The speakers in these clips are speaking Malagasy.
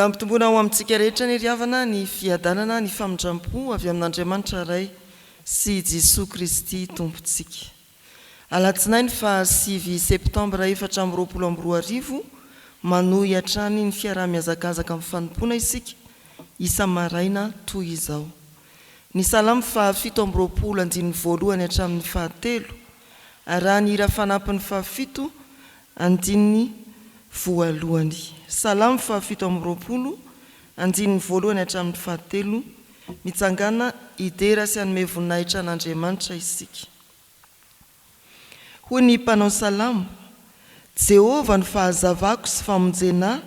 Mbola ampitomboina ho amintsika rehetra anie ry havana ny fiadanana, ny famindrampo avy amin'Andriamanitra Ray sy Jesoa Kristy Tompontsika. Alatsinainy faha sivy septambra 2024, manohy hatrany ny fiaraha-mihazakazaka amin'ny fanompoana isika isa-maraina toy izao. Ny Salamo faha 27 andininy voalohany hatramin'ny fahatelo, arahan'ny hira fanampiny fahafito Andininy voalohany. Salamo faha-27, andininy voalohany hatramin'ny fahatelo, Mitsangàna hidera sy hanome voninahitra an'Andriamanitra isika. Hoy ny mpanao salamo, Jehovah no fahazavako sy famonjena ahy,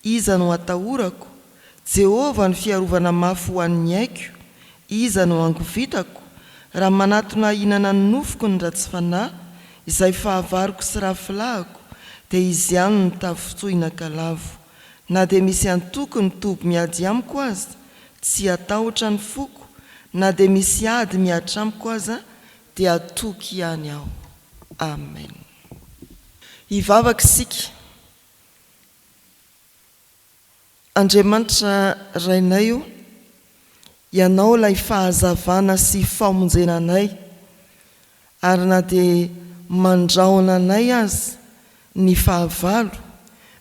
Iza no atahorako? Jehovah no fiarovana mafy ho an'ny aiko, iza no hangovitako? Raha manatona hihinana ny nofoko ny ratsy fanahy, izay fahavaroko sy rafilahako, dia izy ihany no tafintohina ka lavo. Na dia misy antoko mitoby miady amiko aza, tsy hatahotra ny foko, na dia misy ady mihatra amiko aza, dia hatoky ihany aho. Amen. Hivavaka isika. Andriamanitra Rainay o, Ianao ilay fahazavana sy famonjena anay, ary na dia mandrahona anay aza ny fahavalo,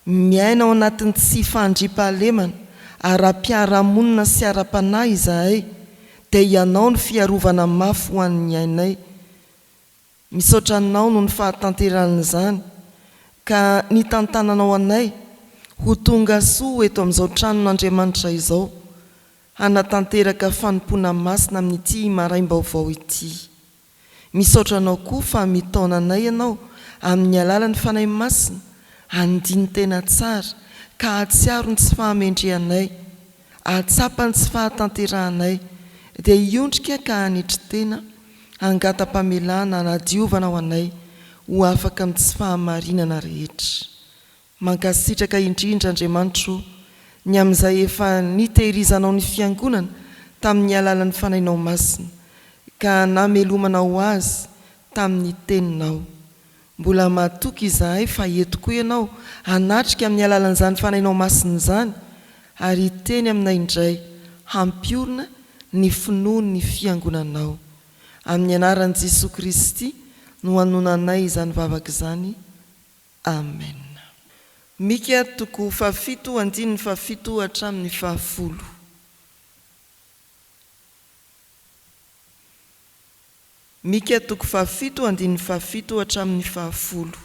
miaina ao anatin'ny tsy fahandriampahalemana ara-piarahamonina sy ara-panahy izahay, dia Ianao no fiarovana mafy ho an'ny ainay. Misaotra Anao noho ny fahatanterahan'izany ka nitantananao anay ho tonga soa eto amin'izao tranon'Andriamanitra izao hanatanteraka fanompoana masina amin'ity maraim-baovao ity. Misaotra Anao koa fa mitaona anay Ianao amin'ny alalan'ny Fanahy Masina handini-tena tsara ka hahatsiaro ny tsy fahamendrehanay, hahatsapa ny tsy fahatanterahanay, dia hiondrika ka hanetry tena, hangata-pamelana hanadiovana ho anay ho afaka amin'ny tsy fahamarinana rehetra. Mankasitraka indrindra Andriamanitra o, ny amin'izay efa nitehirizanao ny Fiangonana tamin'ny alalan'ny Fanahinao Masina, ka namelomanao azy tamin'ny Teninao. Mbola matoky izahay fa eto koa Ianao hanatrika amin'ny alalan'izany Fanahinao Masina izany ary hiteny aminay indray hampiorina ny finoan'ny Fiangonanao. Amin'ny anaran'i Jesoa Kristy no anonanay izany vavaka izany. Amen. Mika toko fahafito andininy fahafito hatramin'ny fahafolo. Mika toko fahafito andininy fahafito hatramin'ny fahafolo.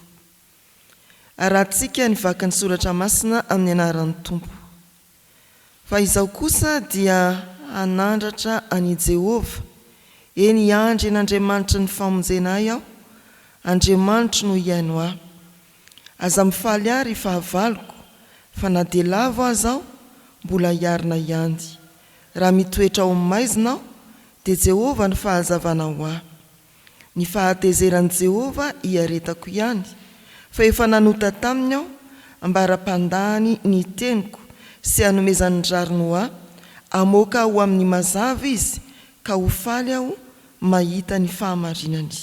Arahantsika ny vakin'ny soratra masina amin'ny anaran'ny Tompo. Fa izaho kosa dia hanandratra an'i Jehovah, eny hiandry an'Andriamanitry ny famonjena ahy aho, Andriamanitro no hihaino ahy. Aza mifaly ahy ry fahavaloko, fa na dia lavo aza aho, mbola hiarina ihany. Raha mitoetra ao amin'ny maizina aho, dia Jehovah no fahazavana ho ahy. Ny fahatezeran'i Jehovah iaretako ihany, fa efa nanota taminy aho, ambara-pandahany ny teniko sy hanomezany ny rariny ho ahy, hamoaka ahy ho amin'ny mazava izy, ka ho faly aho mahita ny fahamarinany.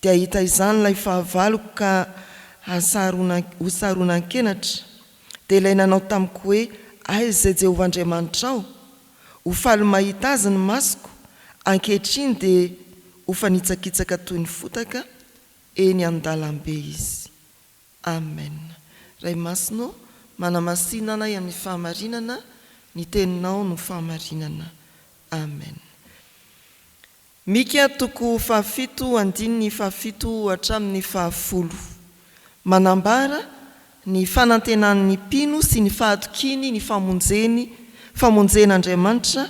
Dia hahita izany ilay fahavaloko ka hosaronan-kenatra, dia ilay nanao tamiko hoe, Aiza izay Jehovah Andriamanitrao? Ho faly mahita azy ny masoko, ankehitriny dia ho fanitsakitsaka toy ny fotaka eny an-dalambe izy. Amen. Ray Masina ô, manamasina anay amin'ny fahamarinana, ny Teninao no fahamarinana. Amen. Mika toko fahafito andininy fahafito hatramin'ny fahafolo. Manambara ny fanantenan'ny mpino sy ny fahatokiany ny famonjeny famonjen'Andriamanitra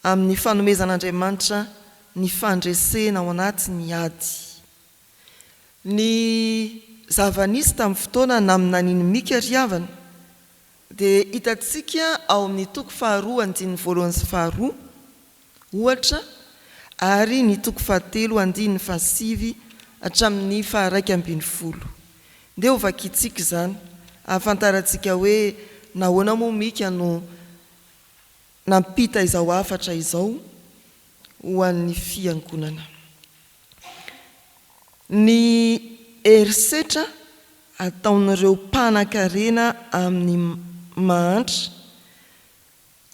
amin'ny fanomezan'Andriamanitra ny fandresena ao anatin'ny ady. Ny zava-nisy tamin'ny fotoana naminanian'i Mika ry havana dia hitantsika ao amin'ny toko faharoa andininy voalohany sy faharoa, ohatra, ary ny toko fahatelo andininy fahasivy hatramin'ny faha-11. Ndeha hovakintsika izany, hahafantarantsika hoe nahoana moa Mika no nampita izao hafatra izao ho an'ny fiangonana. Ny herisetra ataon'ireo mpanankarena amin'ny mahantra.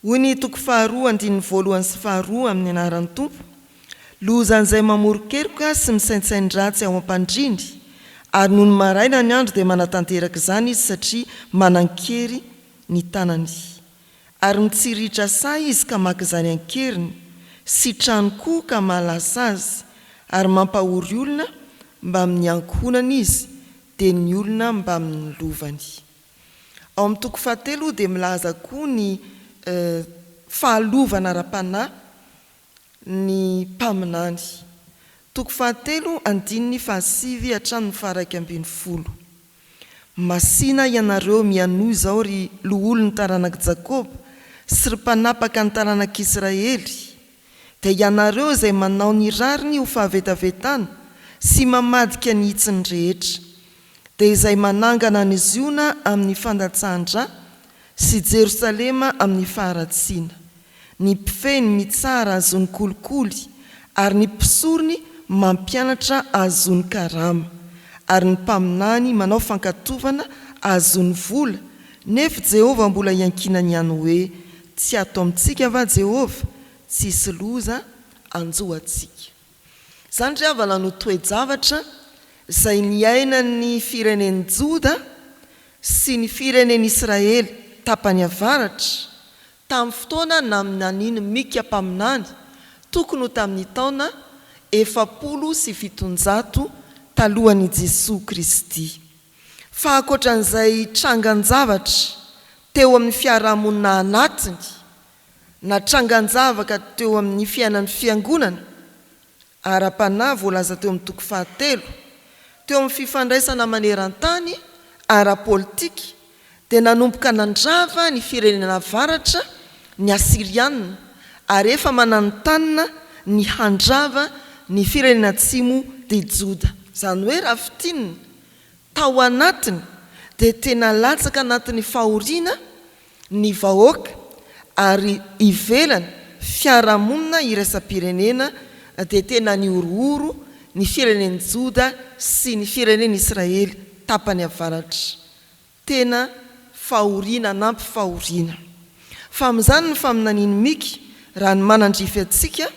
Hoy ny toko faharoa andininy voalohany sy faharoa amin'ny anaran'ny Tompo, Lozan'izay mamoron-keloka sy misaintsain-dratsy ao am-pandriany, ary nony maraina ny andro dia manatanteraka izany izy satria manan-kery ny tanany. Ary mitsiriritra saha izy ka maka izany an-keriny, sy trano koa ka mahalasa azy, ary mampahory olona mbamin'ny ankohonany izy, dia ny olona mbamin'ny lovany. Ao amin'ny toko fahatelo dia milaza koa ny fahalovana ara-panahy ny mpaminany. Toko fahatelo andininy fahasivy hatramin'ny faha-11. Masìna ianareo mihainoa izao ry loholon'ny taranak'i Jakoba sy ry mpanapaka ny taranak'Israely, dia ianareo izay manao ny rariny ho fahavetavetana sy mamadika ny hitsiny rehetra, dia izay manangana an'i Ziona amin'ny fandatsahan-dra sy Jerosalema amin'ny faharatsiana. Ny mpifehy ny mitsara ahazoany kolikoly, ary ny mpisorony mampianatra ahazoany karama, ary ny mpaminany manao fankatovana ahazoany vola, nefa Jehovah mbola iankinany ihany hoe, Tsy ato amintsika va Jehovah? Tsy hisy loza hanjo antsika. Izany ry havana no toe-javatra izay niainan'ny firenen'i Joda sy ny firenen'Israely tapany avaratra tamin'ny fotoana naminanian'i Mika mpaminany, tokony ho tamin'ny taona 740 talohan'i Jesoa Kristy. Fa ankoatra an'izay trangan-javatra teo amin'ny fiarahamonina anatiny na trangan-javaka teo amin'ny fiainan'ny Fiangonana ara-panahy voalaza teo amin'ny toko fahatelo, teo amin'ny fifandraisana maneran-tany ara-politika, dia nanomboka nandrava ny firenena avaratra ny Asyriana ary efa mananontanona ny handrava ny firenena atsimo dia Joda. Izany hoe raha fintinina, tao anatiny dia tena latsaka anatin'ny fahoriana ny vahoaka ary ivelany fiarahamonina iraisam-pirenena dia tena nihorohoro ny firenen'i Joda sy ny firenen'Israely tapany avaratra. Tena fahoriana anampy fahoriana. Fa amin'izany ny faminanian'i Mika, raha ny manandrify antsika,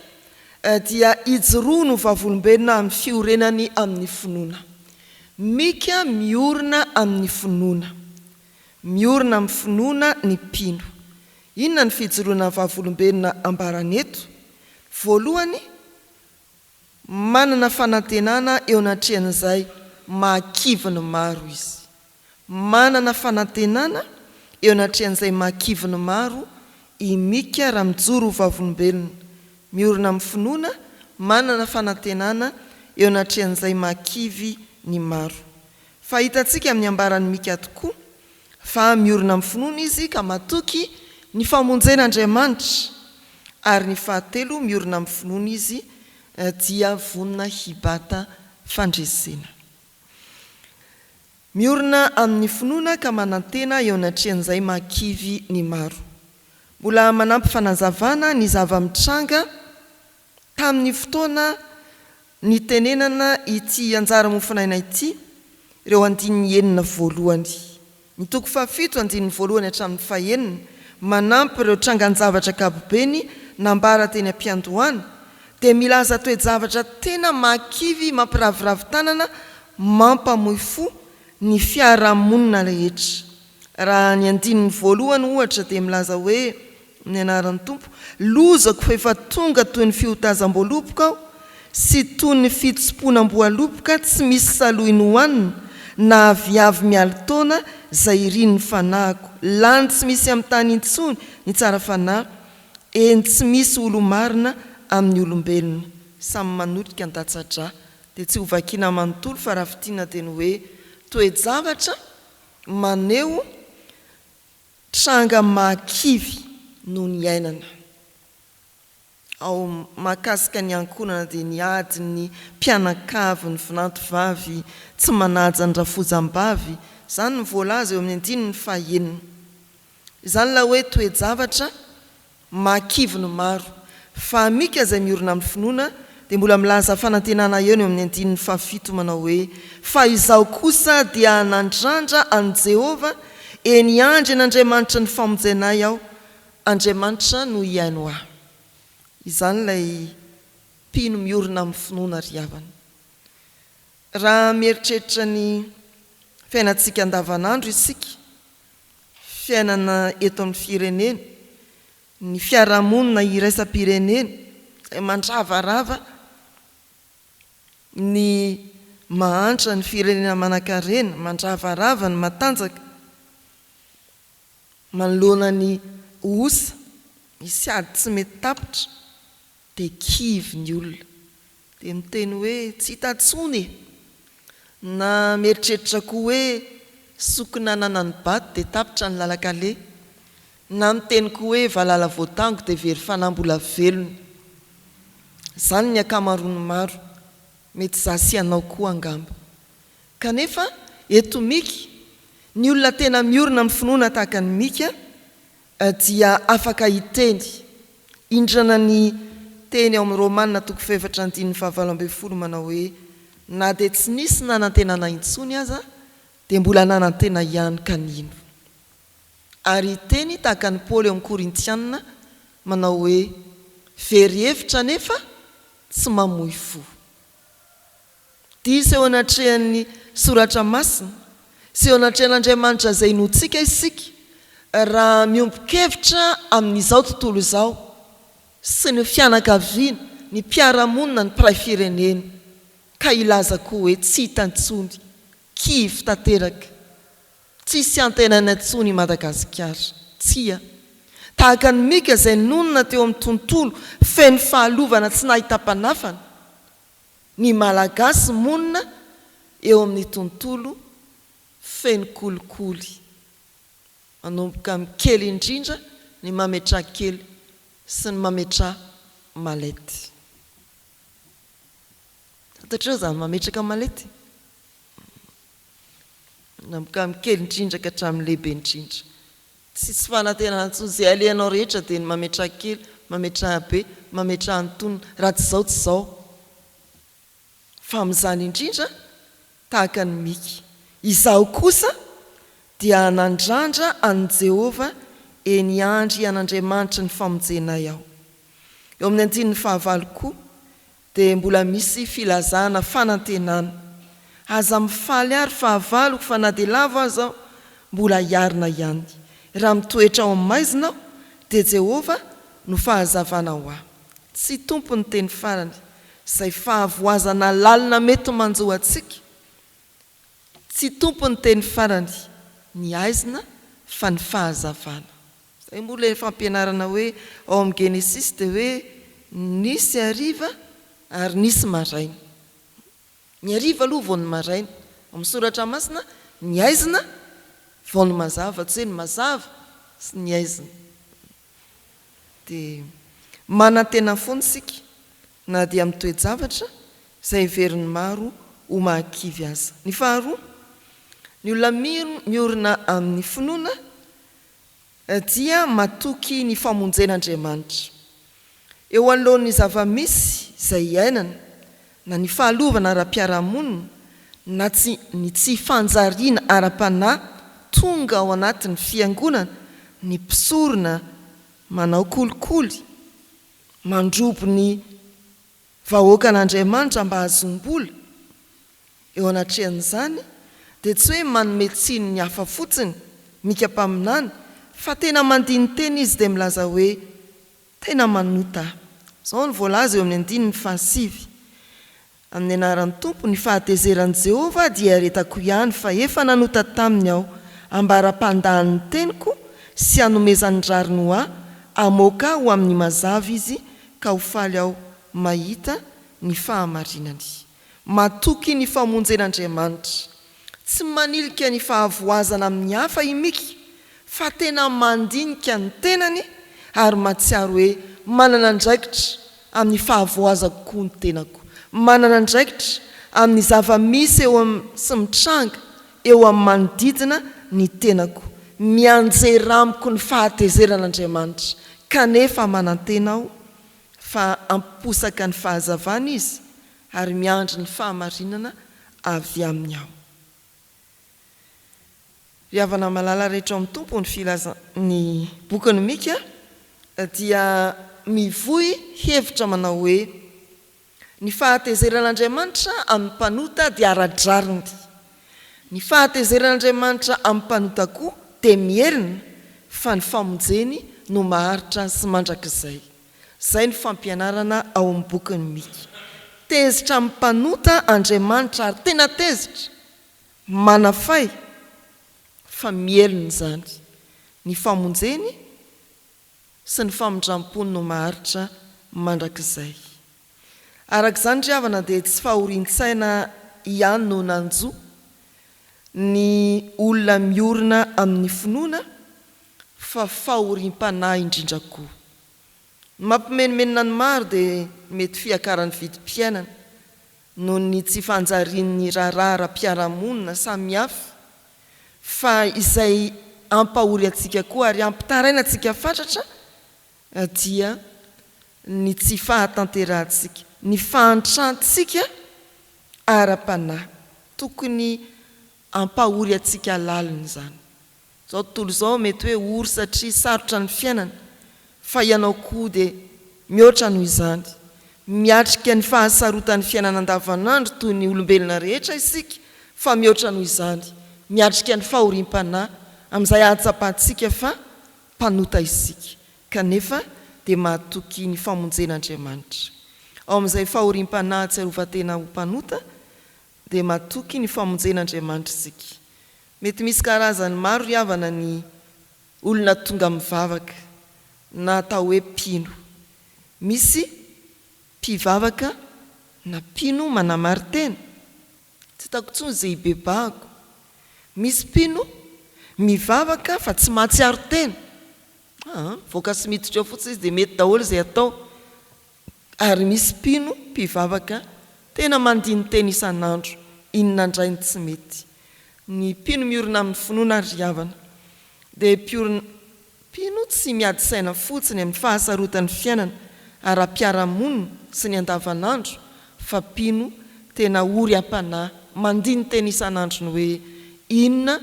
dia ijoroany ho vavolombelona amin'ny fiorenany amin'ny finoana. Mika miorina amin'ny finoana. Miorina amin'ny finoana ny mpino. Inona ny fijoroana vavolombelona ambarany eto? Voalohany, manana fanantenana eo anatrehan'izay mahakivy ny maro izy. Manana fanantenana eo anatrehan'izay mahakivy ny maro i Mika raha mijoro ho vavolombelona. Miorina amin'ny finoana, manana fanantenana eo anatrehan'izay mahakivy ny maro. Fa hitantsika amin'ny ambaran'i Mika tokoa fa miorina amin'ny finoana izy ka matoky ny famonjen'Andriamanitra, ary ny fahatelo miorina amin'ny finoana izy dia vonona hibata fandresena. Miorina amin'ny finoana ka manantena eo anatrehan'izay mahakivy ny maro. Mbola manampy fanazavana ny zava-mitranga tamin'ny fotoana nitenenana ity anjara mofonaina ity ireo andininy enina voalohany. Ny toko fahafito, andininy voalohany hatramin'ny fahenina, manampy ireo trangan-javatra ankapobeny nambara teny am-piandohana, dia milaza toe-javatra tena mahakivy mampiraviravy tanana mampamoy fo ny fiarahamonina rehetra. Raha ny andininy voalohany, ohatra, dia milaza hoe, Amin'ny anaran'ny Tompo, lozako fa efa tonga toy ny fiotazam-boaloboka aho, sy toy ny fitsimponam-boaloboka tsy misy salohiny hohanina, na aviavy mialin-taona izay irin'ny fanahiko. Lany tsy misy amin'ny tany intsony ny tsara fanahy, eny, tsy misy olo-marina amin'ny olombelona. Samy manotrika an-datsa-drà. Dia tsy hovakiana manontolo fa raha fintinina dia ny hoe, toe-javatra maneho Tranga mahakivy no niainana. Ao mahakasika ny ankohonana dia ny adin'ny mpianakavy, ny vinanto vavy tsy manaja ny rafozam-bavy, izany no voalaza eo amin'ny andininy fahenina. Izany ilay hoe toe-javatra Mahakivy ny maro. Fa Mika izay miorina amin'ny finoana dia mbola milaza fanantenana eo ny amin'ny andininy fahafito manao hoe, Fa izaho kosa dia hanandrandra an'i Jehovah, Eny hiandry an'Andriamanitry ny famonjenay aho, Andriamanitra no hihaino ahy. Izany ilay mpino miorina amin'ny finoana ry havana. Raha mieritreritra ny fiainantsika andavanandro isika, fiainana eto amin'ny firenena, ny fiarahamonina iraisam-pirenena izay mandravarava ny mahantra, ny firenena manankarena, mandravarava ny matanjaka manoloana ny osa, misy ady tsy mety tapitra dia kivy ny olona. Dia miteny hoe tsy hita intsony e! Na mieritreritra koa hoe sokina nanano-bato dia tapitra ny lalan-kaleha. Na miteny koa hoe valala voatango dia very fanahy mbola velona. Izany ny ankamaroan'ny maro. Mety izaho sy ianao koa angamba. Kanefa eto Mika, ny olona tena miorina amin'ny finoana tahaka an'i Mika dia afaka hiteny. Indrana ny teny ao amin'ny Romana toko fahefatra andininy fahavalo ambin'ny folo manao hoe, Na dia tsy nisy nanantenana intsony aza, dia mbola nanantena ihany ka nino. Ary hiteny tahaka an'i Paoly ao amin'ny Korintiana manao hoe, Very hevitra anefa tsy mamoy fo. Diso eo anatrehan'ny Soratra Masina sy eo anatrehan'Andriamanitra izay inoantsika isika raha miombon-kevitra amin'izao tontolo izao sy ny fianakaviana, ny mpiara-monina, ny mpiray firenena, ka hilaza koa hoe tsy hita intsony, kivy tanteraka, tsisy antenaina intsony i Madagasikara. Tsia. Tahaka an'i Mika izay nonina teo amin'ny tontolo feno fahalovana tsy nahitam-panafana, Ny Malagasy monina eo amin'ny tontolo feno kolikoly. Manomboka amin'ny kely indrindra ny mametraha kely sy ny mametraha mallette. Fantatrao izany mametraka mallette? Manomboka amin'ny kely indrindra ka hatramin'ny lehibe indrindra. Tsisy fanantenana intsony, izay alehanao rehetra dia ny mametraha kely, mametraha be, mametraha antonona, raha tsy izao tsy izao. Fa amin'izany indrindra, tahaka an'i Mika. Izaho kosa dia hanandrandra an'i Jehovah, eny hiandry an'Andriamanitry ny famonjenay aho. Eo amin'ny andininy fahavalo koa, Dia mbola misy filazana fanantenana. Aza mifaly àry fahavaloko fa na dia lavo aza aho, mbola hiarina ihany. Raha mitoetra ao amin'ny maizina aho, dia Jehovah no fahazavana ho ahy. Tsy Tompo ny teny farany, izay fahavoazana lalina mety manjo antsika. Tsy Tompo ny teny farany, ny haizina fa ny fahazavana. Izay moa ilay fampianarana hoe ao amin'ny Genesisy dia hoe nisy hariva ary nisy maraina. Ny hariva aloha vao ny maraina. Ao amin'ny soratra masina ny haizina vao ny mazava fa tsy hoe ny mazava sy ny haizina. Dia manantena foana isika na dia amin'ny toe-javatra izay heverin'ny maro ho mahakivy aza. Ny faharoa, ny olona miorina amin'ny finoana dia matoky ny famonjen'Andriamanitra. Eo anoloan'ny zava-misy izay iainana, na ny fahalovana ara-piarahamonina, na tsy ny tsy fanjariana ara-panahy tonga ao anatin'ny fiangonana, ny mpisorona manao kolikoly, mandrobo ny vahoakan'Andriamanitra mba hahazoam-bola. Eo anatrehan'izany dia tsy hoe manome tsiny ny hafa fotsiny Mika mpaminany fa tena mandini-tena izy dia milaza hoe, Tena manota aho. Izao no voalaza eo amin'ny andininy fahasivy, Amin'ny anaran'ny Tompo, ny fahatezeran'i Jehovah dia iaretako ihany, fa efa nanota taminy aho, ambara-pandahany ny teniko sy hanomezany rariny ho ahy, hamoaka ahy ho amin'ny mazava Izy, ka ho faly aho mahita ny fahamarinany. Matoky ny famonjen'Andriamanitra. Tsy manilika ny fahavoazana amin'ny hafa i Mika fa tena mandinika ny tenany ary mahatsiaro hoe manana andraikitra amin'ny fahavoazako koa ny tenako. Manana andraikitra amin'ny zava-misy eo amin'ny sy mitranga eo amin'ny manodidina ny tenako. Mianjera amiko ny fahatezeran'Andriamanitra kanefa manantena aho fa hampiposaka ny fahazavany Izy ary miandry ny fahamarinana avy aminy aho. Ry havana malala rehetra ao amin'ny Tompo, ny filaza ny bokin'i Mika dia mivoy hevitra manao hoe, Ny fahatezeran'Andriamanitra amin'ny mpanota dia ara-drariny. Ny fahatezeran'Andriamanitra amin'ny mpanota koa dia mihelina, fa ny famonjeny no maharitra sy mandrakizay. Izay no fampianarana ao amin'ny bokin'i Mika. Tezitra amin'ny mpanota Andriamanitra ary tena tezitra, manafay, fa mihelina izany. Ny famonjeny sy ny famindram-pony no maharitra mandrakizay. Araka izany ry havana dia tsy fahorian-tsaina ihany no nanjo ny olona miorina amin'ny finoana fa fahoriam-panahy indrindra koa. Ny mampimenomenona ny maro dia ny mety fiakaran'ny vidim-piainana noho ny tsy fanjarian'ny raharaha ara-piarahamonina samihafa fa izay hampahory antsika koa ary hampitaraina antsika fatratra dia ny tsy fahatanterahantsika, ny fahantrantsika ara-panahy. Tokony hampahory antsika lalina izany. Izao tontolo izao mety hoe ory satria sarotra ny fiainana, fa ianao koa dia mihoatra noho izany. Miatrika ny fahasarotan'ny fiainana andavanandro toy ny olombelona rehetra isika, fa mihoatra noho izany, miatrika ny fahoriam-panahy amin'izay ahatsapantsika fa mpanota isika, kanefa dia mahatoky ny famonjen'Andriamanitra. Ao amin'izay fahoriam-panahy ahatsiarovan-tena ho mpanota, dia matoky ny famonjen'Andriamanitra isika. Mety misy karazany maro ry havana ny olona tonga mivavaka na atao hoe mpino. Misy mpivavaka na mpino manamarin-tena. Tsy hitako intsony izay hibebahako. Misy mpino mivavaka fa tsy mahatsiaro tena. Aa, mivoaka sy miditra eo fotsiny izy dia mety daholo izay atao. Ary misy mpino mpivavaka tena mandini-tena isan'andro, inona indray no tsy mety? Ny mpino miorina amin'ny finoana ary ry havana dia mpiorina mpino tsy miady saina fotsiny amin'ny fahasarotan'ny fiainana ara-piarahamonina sy ny andavanandro fa mpino tena ory am-panahy mandini-tena isan'andro ny hoe inona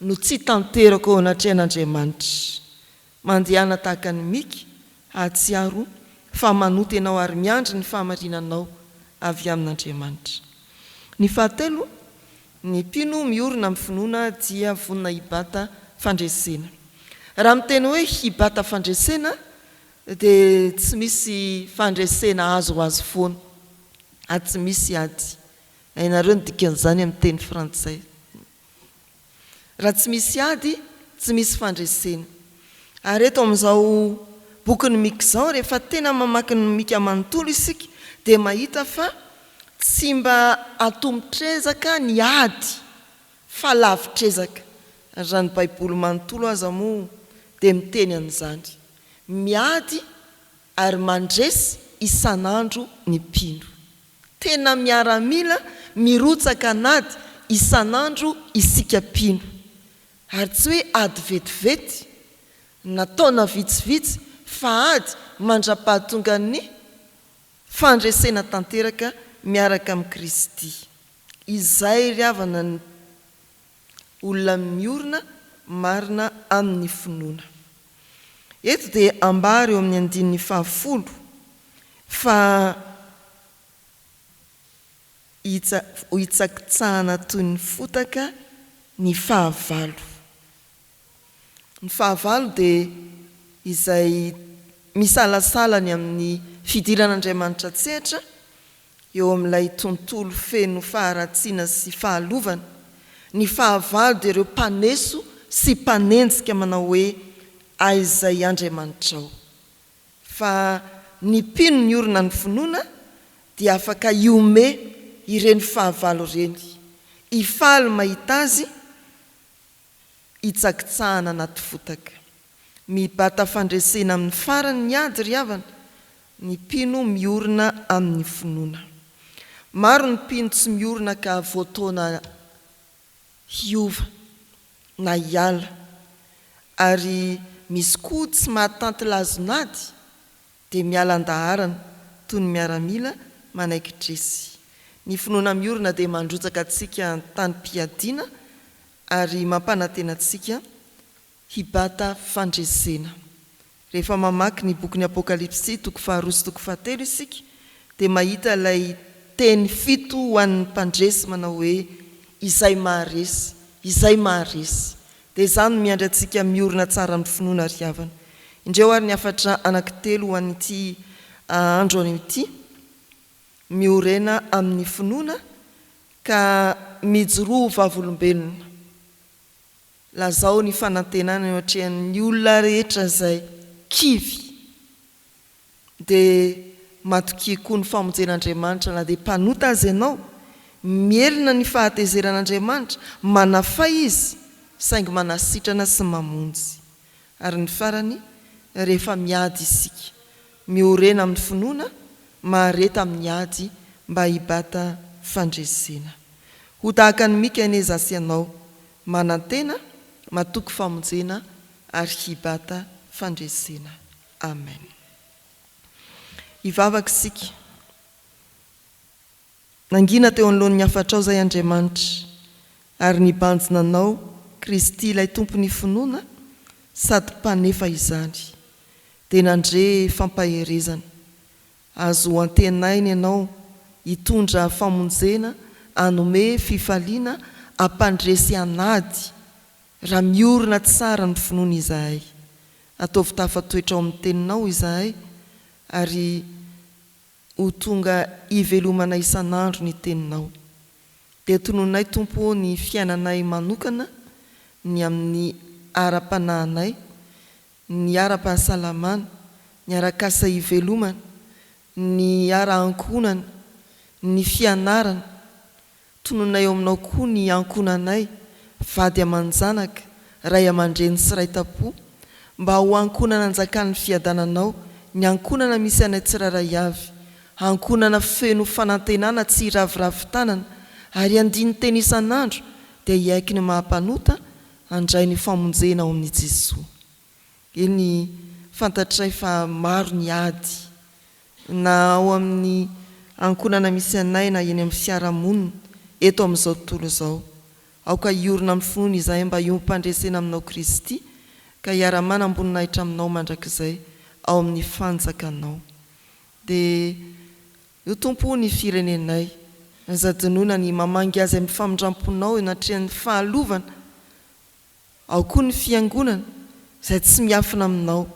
no tsy tanterako eo anatrehan'Andriamanitra? Mandehana tahaka an'i Mika, hahatsiaro fa manota ianao ary miandry ny fahamarinanao avy amin'Andriamanitra. Ny fahatelo, ny mpino miorina amin'ny finoana dia vonona hibata fandresena. Raha miteny hoe hibata fandresena dia tsy misy fandresena azo ho azo foana, ary tsy misy ady. Hainareo ny dikan'izany amin'ny teny frantsay. Raha tsy misy ady, tsy misy fandresena. Ary eto amin'izao bokin'i Mika izao, rehefa tena mamaky ny Mika manontolo isika, dia mahita fa tsy mba atomotr'ezaka ny ady, fa lavitr'ezaka. Ary raha ny Baiboly manontolo aza moa dia miteny an'izany. Miady ary mandresy isan'andro ny mpino. Tena miaramila mirotsaka an'ady isan'andro isika mpino. Ary tsy hoe ady vetivety, na taona vitsivitsy, fa ady mandra-pahatongan'ny fandresena tanteraka miaraka amin'i Kristy. Izay ry havana ny olona miorina marina amin'ny finoana. Eto dia ambara eo amin'ny andininy fahafolo fa hohitsakitsahana toy ny fotaka ny fahavalo. Ny fahavalo dia izay misalasala ny amin'ny fidiran'Andriamanitra an-tsehatra eo amin'ilay tontolo feno faharatsiana sy fahalovana. Ny fahavalo dia ireo mpaneso sy mpanenjika manao hoe, Aiza i Andriamanitrao? Fa ny mpino niorina ny finoana dia afaka hihomehy ireny fahavalo ireny, hifaly mahita azy hitsakitsahana anaty fotaka. Mibata fandresena amin'ny farany ny ady ry havana, ny mpino miorina amin'ny finoana. Maro ny mpino tsy miorina ka voataona hiova na hiala, ary misy koa tsy mahatanty lazon'ady dia miala an-daharana toy ny miaramila manaiky dresy. Ny finoana miorina dia mandrotsaka antsika an-tanim-piadiana. ary mampanantena antsika hibata fandresena. Rehefa mamaky ny bokin'ny Apokalypsy toko faharoa sy toko fahatelo isika dia mahita ilay teny fito ho an'ny mpandresy manao hoe izay maharesy, izay maharesy. Dia izany no miandry antsika miorina tsara amin'ny finoana ry havana. Indreo ary ny hafatra anankitelo ho an'ity andro anio ity, Miorena amin'ny finoana ka mijoroa ho vavolombelona. Lazao ny fanantenana eo atrehan'ny olona rehetra izay kivy. Dia matokia koa ny famonjen'Andriamanitra na dia mpanota aza ianao. Mielina ny fahatezeran'Andriamanitra, manafay Izy, saingy manasitrana sy mamonjy. Ary ny farany, rehefa miady isika, miorena amin'ny finoana, mahareta amin'ny ady mba hibata fandresena. Ho tahaka an'i Mika anie izaho sy ianao, manantena, matoky famonjena ary hibata fandresena. Amen. Hivavaka isika. Nangina teo anoloan'ny hafatrao izay Andriamanitra, ary nibanjina Anao, Kristy ilay Tompon'ny finoana sady Mpanefa izany, dia nandre fampaherezana. Azo antenaina Ianao hitondra famonjena, hanome fifaliana, hampandresy an'ady, raha miorina tsara ny finoana izahay. Ataovy tafatoetra ao amin'ny Teninao izahay, ary ho tonga hivelomana isan'andro ny Teninao. Dia tononay Tompo ô ny fiainanay manokana, ny amin'ny ara-panahinay, ny ara-pahasalamana, ny arak'asa ivelomana, ny ara-ankohonana, ny fianarana. Tononay eo aminao koa ny ankohonanay, vady aman-janaka, ray aman-dreny sy ray tam-po, mba ho ankohonana anjakan'ny fiadananao ny ankohonana misy anay tsirairay avy, ankohonana feno fanantenana tsy hiraviravy tanana ary handini-tena isan'andro dia hiaiky ny maha-mpanota handray ny famonjena ao amin'i Jesoa. Eny, fantatray fa maro ny ady, na ao amin'ny ankohonana misy anay na eny amin'ny fiarahamonina eto amin'izao tontolo izao. Aoka hiorina amin'ny finoana izahay mba hiombom-pandresena aminao Kristy ka hiara-manam-boninahitra aminao mandrakizay ao amin'ny fanjakanao. Dia io Tompo o ny firenenay. Aza adinoina ny mamangy azy amin'ny famindram-ponao eo anatrehan'ny fahalovana. Ao koa ny Fiangonana, izay tsy miafina aminao.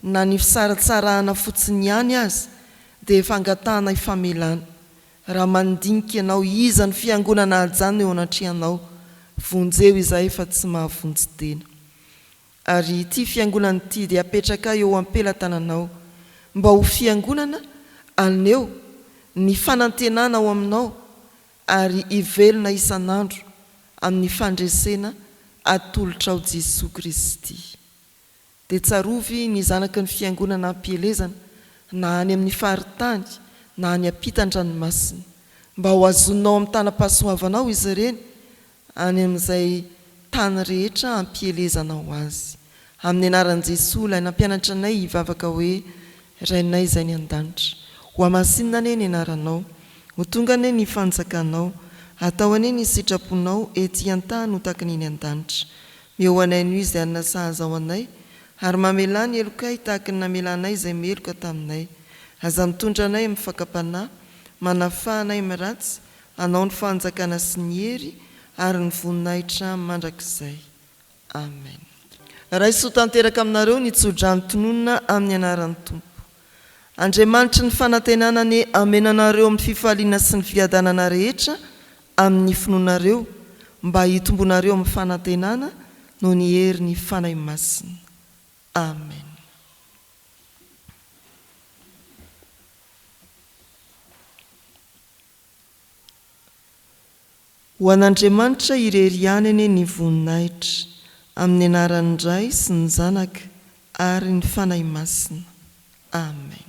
Na ny fisaratsarahana fotsiny ihany aza dia efa angatahanay famelana. Raha mandinika ianao iza ny Fiangonana ajanona eo anatrehanao, vonjeo izahay fa tsy mahavonjy tena. Ary ity Fiangonana ity dia apetrakay eo am-pelatananao, mba ho Fiangonana haneho ny fanantenana ao aminao ary hivelona isan'andro amin'ny fandresena atolotrao Jesoa Kristy. Dia tsarovy ny zanaky ny Fiangonana am-pielezana na any amin'ny faritany na any ampitan-dranomasina, mba ho hazoninao amin'ny tanam-pahasoavanao izy ireny any amin'izay tany rehetra ampielezanao azy. Amin'ny anaran'i Jesoa ilay nampianatra anay hivavaka hoe, Rainay izay any an-danitra, hohamasinina anie ny anaranao, ho tonga anie ny fanjakanao, hatao anie ny sitraponao ety an-tany ho tahaka ny eny an-danitra. Meo anay anio izay hanina sahaza ho anay, ary mamelà ny helokay tahaka ny namelanay izay meloka taminay. Aza mitondra anay amin'ny fakam-panahy, manafaha anay amin'ny ratsy, Anao ny fanjakana sy ny hery ary ny voninahitra mandrakizay. Amen. Raiso ho tanteraka aminareo ny tsodrano tononina amin'ny anaran'ny Tompo. Andriamanitry ny fanantenana anie hameno anareo amin'ny fifaliana sy ny fiadanana rehetra amin'ny finoanareo mba hitombonareo amin'ny fanantenana noho ny herin'ny Fanahy Masina. Amen. Ho an'Andriamanitra irery ihany anie ny voninahitra, amin'ny anaran'ny Ray sy ny Zanaka ary ny Fanahy Masina. Amen.